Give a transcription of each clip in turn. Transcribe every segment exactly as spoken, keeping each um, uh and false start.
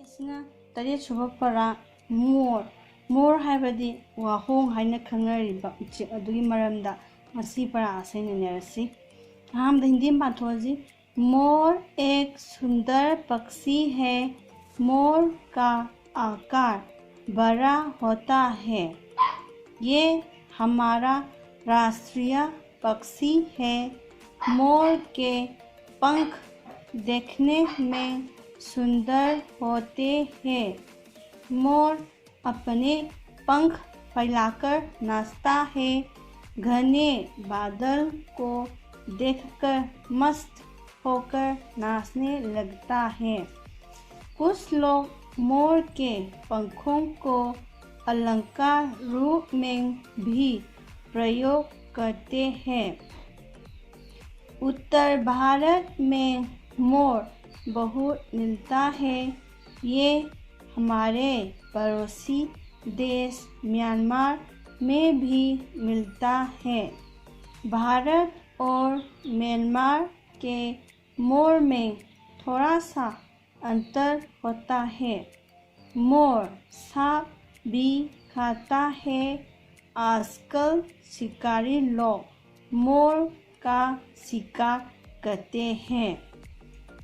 ꯑꯁꯤꯅ ꯇꯔꯦꯠꯁꯨꯕ ꯄꯔꯥ꯫ More. More ꯍꯥꯏꯕꯗꯤ ꯋꯥꯍꯣꯡ ꯍꯥꯏꯅ ꯈꯪꯅꯔꯤꯕ ꯎꯆꯦꯛ ꯑꯗꯨꯒꯤ ꯃꯔꯝꯗ ꯉꯁꯤ ꯄꯔꯥ ꯑꯁꯤ ꯅꯩꯅꯔꯁꯤ꯫ ꯑꯍꯥꯟꯕꯗ ꯍꯤꯟꯗꯤ ꯑꯃ ꯄꯥꯊꯣꯛꯑꯁꯤ꯫ मोर एक सुंदर पक्षी है। मोर का आकार बड़ा होता है। ये हमारा राष्ट्रीय पक्षी है। मोर के पंख देखने में सुंदर होते हैं। मोर अपने पंख फैलाकर नाचता है। घने बादल को देखकर मस्त होकर नाचने लगता है। कुछ लोग मोर के पंखों को अलंकार रूप में भी प्रयोग करते हैं। उत्तर भारत में मोर बहुत मिलता है। ये हमारे पड़ोसी देश म्यांमार में भी मिलता है। भारत और म्यांमार के मोर में थोड़ा सा अंतर होता है। मोर सांप भी खाता है। आजकल शिकारी लोग मोर का शिकार करते हैं।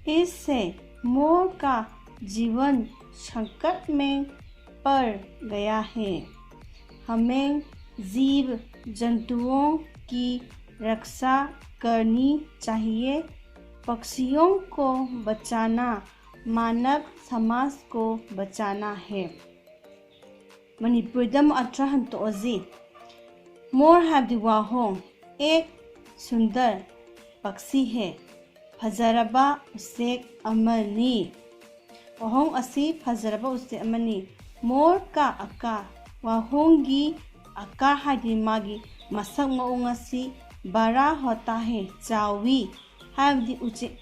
इससे मोर का जीवन संकट में पड़ गया है। हमें जीव जंतुओं की रक्षा करनी चाहिए। पक्षियों को बचाना मानव समाज को बचाना है। ꯃꯅꯤꯄꯨꯔꯤꯗ ꯑꯃꯨꯛ ꯑꯊ꯭ꯔ ꯍꯟꯇꯣꯛꯑꯁꯤ꯫ ꯃꯣꯔ ꯍꯥꯏꯕꯗꯤ ꯋꯥꯍꯣꯡ꯫ एक सुंदर पक्षी है꯫ ꯐꯖꯔꯕ ꯎꯆꯦꯛ ꯑꯃꯅꯤ꯫ ꯋꯥꯍꯣꯡ ꯑꯁꯤ ꯐꯖꯔꯕ ꯎꯆꯦꯛ ꯑꯃꯅꯤ꯫ मोर का आकार, ꯋꯥꯍꯣꯡꯒꯤ आकार ꯍꯥꯏꯗꯤ ꯃꯥꯒꯤ ꯃꯁꯛ ꯃꯑꯣꯡ ꯑꯁꯤ बड़ा होता है, ꯆꯥꯎꯋꯤ꯫ ꯍꯥꯏꯕꯗꯤ ꯎꯆꯦꯛ,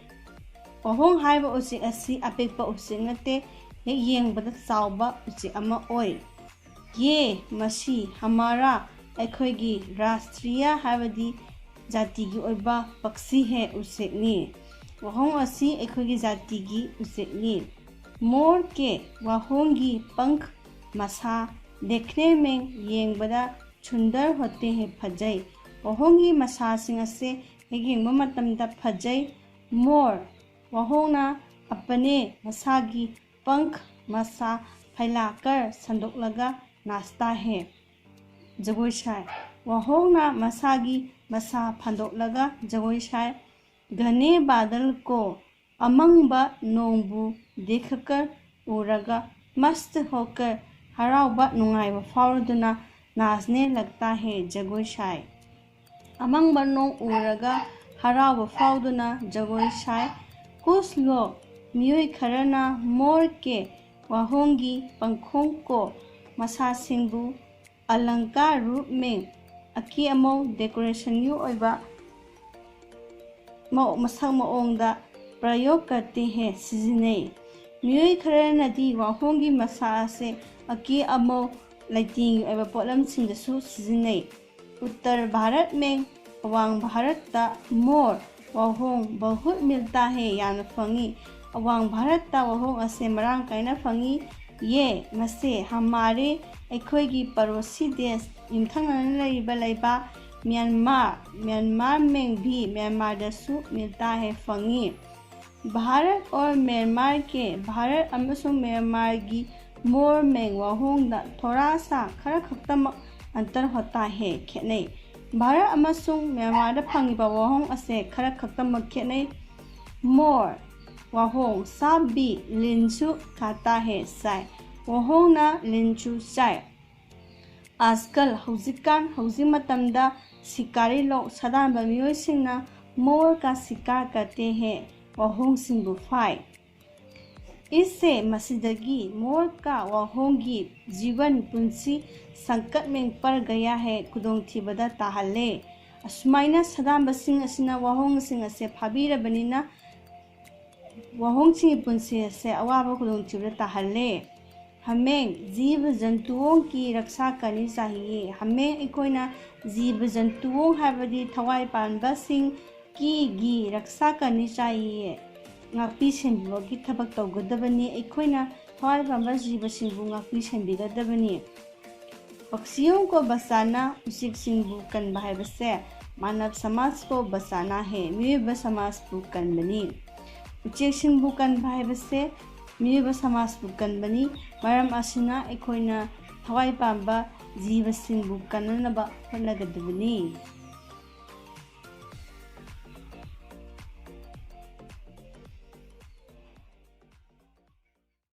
ꯋꯥꯍꯣꯡ ꯍꯥꯏꯕ ꯎꯆꯦꯛ ꯑꯁꯤ ꯑꯄꯤꯛꯄ ꯎꯆꯦꯛ ꯅꯠꯇꯦ, ꯍꯦꯛ ꯌꯦꯡꯕꯗ ꯆꯥꯎꯕ ꯎꯆꯦꯛ ꯑꯃ ꯑꯣꯏ꯫ ये, ꯃꯁꯤ, हमारा ꯑꯩꯈꯣꯏꯒꯤ ꯔꯥꯁꯇ꯭ꯔꯤꯌꯥ ꯍꯥꯏꯕꯗꯤ ꯖꯥꯇꯤꯒꯤ ꯑꯣꯏꯕ ꯄꯛꯁꯤ ꯍꯦ, ꯎꯆꯦꯛꯅꯤ꯫ ꯋꯥꯍꯣꯡ ꯑꯁꯤ ꯑꯩꯈꯣꯏꯒꯤ ꯖꯥꯇꯤꯒꯤ ꯎꯆꯦꯛꯅꯤ꯫ ꯃꯣꯔ ꯀꯦ ꯋꯥꯍꯣꯡꯒꯤ ꯄꯪꯈ ꯃꯁꯥ ꯗꯦꯈꯅꯦ ꯃꯦꯡ ꯌꯦꯡꯕꯗ ꯁꯨꯟꯗꯔ ꯍꯣꯇꯦ ꯍꯦ, ꯐꯖꯩ꯫ ꯋꯥꯍꯣꯡꯒꯤ ꯃꯁꯥꯁꯤꯡ ꯑꯁꯦ ꯍꯦꯛ ꯌꯦꯡꯕ ꯃꯇꯝꯗ ꯐꯖꯩ꯫ ꯃꯣꯔ ꯋꯥꯍꯣꯡꯅ ꯑꯄꯅꯦ ꯃꯁꯥꯒꯤ ꯄꯪꯈ ꯃꯁꯥ ꯐꯩꯂꯥꯀꯔ ꯁꯟꯗꯣꯛꯂꯒ ꯅꯥꯁꯇꯥ ꯍꯦ꯫ ꯖꯒꯣꯏ ꯁꯥꯏ꯫ ꯋꯥꯍꯣꯡꯅ ꯃꯁꯥꯒꯤ ꯃꯁꯥ ꯐꯟꯗꯣꯛꯂꯒ ꯖꯒꯣꯏ ꯁꯥꯏ꯫ ꯘꯅꯦ ꯕꯥꯗꯜ ꯀꯣ ꯑꯃꯪꯕ ꯅꯣꯡꯕꯨ ꯗꯦꯈꯀꯔ ꯎꯔꯒ ꯃꯁꯇ ꯍꯣꯀꯔ ꯍꯔꯥꯎꯕ ꯅꯨꯡꯉꯥꯏꯕ ꯐꯥꯎꯔꯗꯨꯅ ꯅꯥꯁꯅꯦ ꯂꯛꯇꯥ ꯍꯦ ꯖꯒꯣꯏ ꯁꯥꯏ꯫ ꯑꯃꯪꯕ ꯅꯣꯡ ꯎꯔꯒ ꯍꯔꯥꯎꯕ ꯐꯥꯎꯗꯨꯅ ꯖꯒꯣꯏ ꯁꯥꯏ꯫ ꯀꯨꯁ ꯂꯣꯛ ꯃꯤꯑꯣꯏ ꯈꯔꯅ ꯃꯣꯔ ꯀꯦ ꯋꯥꯍꯣꯡꯒꯤ ꯄꯪꯈꯣꯡ ꯀꯣ ꯃꯁꯥꯁꯤꯡꯕꯨ ꯑꯂꯪꯀꯥꯔ ꯔꯨꯞ ꯃꯦꯡ ꯑꯀꯦ ꯑꯃꯧ ꯗꯦꯀꯣꯔꯦꯁꯟꯒꯤ ꯑꯣꯏꯕ ꯃꯑꯣ- ꯃꯁꯛ ꯃꯑꯣꯡꯗ ꯄ꯭ꯔꯌꯣꯒ ꯀꯔꯇꯦ ꯍꯦ ꯁꯤꯖꯤꯟꯅꯩ꯫ ꯃꯤꯑꯣꯏ ꯈꯔꯅꯗꯤ ꯋꯥꯍꯣꯡꯒꯤ ꯃꯁꯥ ꯑꯁꯦ ꯑꯀꯦ ꯑꯃꯧ ꯂꯩꯇꯦꯡꯒꯤ ꯑꯣꯏꯕ ꯄꯣꯠꯂꯝꯁꯤꯡꯗꯁꯨ ꯁꯤꯖꯤꯟꯅꯩ꯫ ꯎꯠꯇꯔ ꯚꯥꯔꯠ ꯃꯦꯡ ꯑꯋꯥꯡ ꯚꯥꯔꯠꯇ ꯃꯣꯔ ꯋꯥꯍꯣꯡ ꯕꯍꯨꯠ ꯃꯤꯜꯇꯥ ꯍꯦ ꯌꯥꯝꯅ ꯐꯪꯉꯤ꯫ ꯑꯋꯥꯡ ꯚꯥꯔꯠꯇ ꯋꯥꯍꯣꯡ ꯑꯁꯦ ꯃꯔꯥꯡ ꯀꯥꯏꯅ ꯐꯪꯉꯤ꯫ ꯌꯦ ꯃꯁꯦ ꯍꯃꯥꯔꯦ ꯑꯩꯈꯣꯏꯒꯤ ꯄꯔꯣꯁꯤ ꯗꯦꯁ ꯌꯨꯝꯊꯪꯅꯅ ꯂꯩꯔꯤꯕ ꯂꯩꯕꯥꯛ ꯃ꯭ꯌꯥꯟꯃꯥꯔ ꯃ꯭ꯌꯥꯟꯃꯥꯔ ꯃꯦꯡ ꯚꯤ ꯃ꯭ꯌꯥꯟꯃꯥꯔꯗꯁꯨ ꯃꯤꯜꯇꯥ ꯍꯦ ꯐꯪꯉꯤ꯫ ꯚꯥꯔꯠ ꯑꯣꯔ ꯃ꯭ꯌꯥꯟꯃꯥꯔ ꯀꯦ ꯚꯥꯔꯠ ꯑꯃꯁꯨꯡ ꯃ꯭ꯌꯥꯟꯃꯥꯔꯒꯤ ꯃꯣꯔ ꯃꯦꯡ ꯋꯥꯍꯣꯡꯗ ꯊꯣꯔꯥ ꯁꯥ ꯈꯔ ꯈꯛꯇꯃꯛ ꯑꯟꯇꯔ ꯍꯣꯇꯥ ꯍꯦ ꯈꯦꯠꯅꯩ꯫ ꯚꯥꯔꯠ ꯑꯃꯁꯨꯡ ꯃ꯭ꯌꯥꯟꯃꯥꯔꯗ ꯐꯪꯉꯤꯕ ꯋꯥꯍꯣꯡ ꯑꯁꯦ ꯈꯔ ꯈꯛꯇꯃꯛ ꯈꯦꯠꯅꯩ꯫ ꯃꯣꯔ ꯋꯥꯍꯣꯡ ꯁꯥ ꯕꯤ ꯂꯤꯟꯁꯨ ꯈꯥꯇꯥ ꯍꯦ ꯆꯥꯏ꯫ ꯋꯥꯍꯣꯡꯅ ꯂꯤꯟꯁꯨ ꯆꯥꯏ꯫ ꯑꯥꯖꯀꯜ ꯍꯧꯖꯤꯛꯀꯥꯟ ꯍꯧꯖꯤꯛ ꯃꯇꯝꯗ ꯁꯤꯀꯥꯔꯤ ꯂꯣꯛ ꯁꯥꯗꯥꯟꯕ ꯃꯤꯑꯣꯏꯁꯤꯡꯅ ꯃꯣꯔ ꯀꯥ ꯁꯤꯀꯥꯔ ꯀꯔꯇꯦ ꯍꯦ ꯋꯥꯍꯣꯡꯁꯤꯡꯕꯨ ꯐꯥꯏ꯫ ꯏꯁꯁꯦ ꯃꯁꯤꯗꯒꯤ ꯃꯣꯔ ꯀꯥ ꯋꯥꯍꯣꯡꯒꯤ ꯖꯤꯕꯟ ꯄꯨꯟꯁꯤ ꯁꯪꯀꯠ ꯃꯦꯡ ꯄꯔ ꯒꯌꯥ ꯍꯦ ꯈꯨꯗꯣꯡꯊꯤꯕꯗ ꯇꯥꯍꯜꯂꯦ꯫ ꯑꯁꯨꯃꯥꯏꯅ ꯁꯥꯗꯥꯟꯕꯁꯤꯡ ꯑꯁꯤꯅ ꯋꯥꯍꯣꯡꯁꯤꯡ ꯑꯁꯦ ꯐꯥꯕꯤꯔꯕꯅꯤꯅ ꯋꯥꯍꯣꯡꯁꯤꯡꯒꯤ ꯄꯨꯟꯁꯤ ꯑꯁꯦ ꯑꯋꯥꯕ ꯈꯨꯗꯣꯡꯊꯤꯕꯗ ꯇꯥꯍꯜꯂꯦ꯫ हमें जीव जंतुओं की रक्षा करनी चाहिए। हमें ꯑꯩꯈꯣꯏꯅ ꯖꯤꯕ ꯖꯟꯇꯨꯑꯣꯡ ꯍꯥꯏꯕꯗꯤ ꯊꯋꯥꯏ ꯄꯥꯟꯕꯁꯤꯡ ꯀꯤꯒꯤ ꯔꯛꯁꯥ ꯀꯔꯅꯤ ꯆꯥꯍꯤꯌꯦ꯫ ꯉꯥꯛꯄꯤ ꯁꯦꯟꯕꯤꯕꯒꯤ ꯊꯕꯛ ꯇꯧꯒꯗꯕꯅꯤ꯫ ꯑꯩꯈꯣꯏꯅ ꯊꯋꯥꯏ ꯄꯥꯟꯕ ꯖꯤꯕꯁꯤꯡꯕꯨ ꯉꯥꯛꯄꯤ ꯁꯦꯟꯕꯤꯒꯗꯕꯅꯤ꯫ पक्षियों को बचाना, ꯎꯆꯦꯛꯁꯤꯡꯕꯨ ꯀꯟꯕ ꯍꯥꯏꯕꯁꯦ मानव समाज को बचाना है, ꯃꯤꯑꯣꯏꯕ ꯁꯃꯥꯖꯄꯨ ꯀꯟꯕꯅꯤ꯫ ꯎꯆꯦꯛꯁꯤꯡꯕꯨ ꯀꯟꯕ ꯍꯥꯏꯕꯁꯦ ꯃꯤꯑꯣꯏꯕ ꯁꯃꯥꯖꯄꯨ ꯀꯟꯕꯅꯤ꯫ ꯃꯔꯝ ꯑꯁꯤꯅ ꯑꯩꯈꯣꯏꯅ ꯊꯋꯥꯏ ꯄꯥꯟꯕ ꯖꯤꯕꯁꯤꯡꯕꯨ ꯀꯟꯅꯅꯕ ꯍꯣꯠꯅꯒꯗꯕꯅꯤ꯫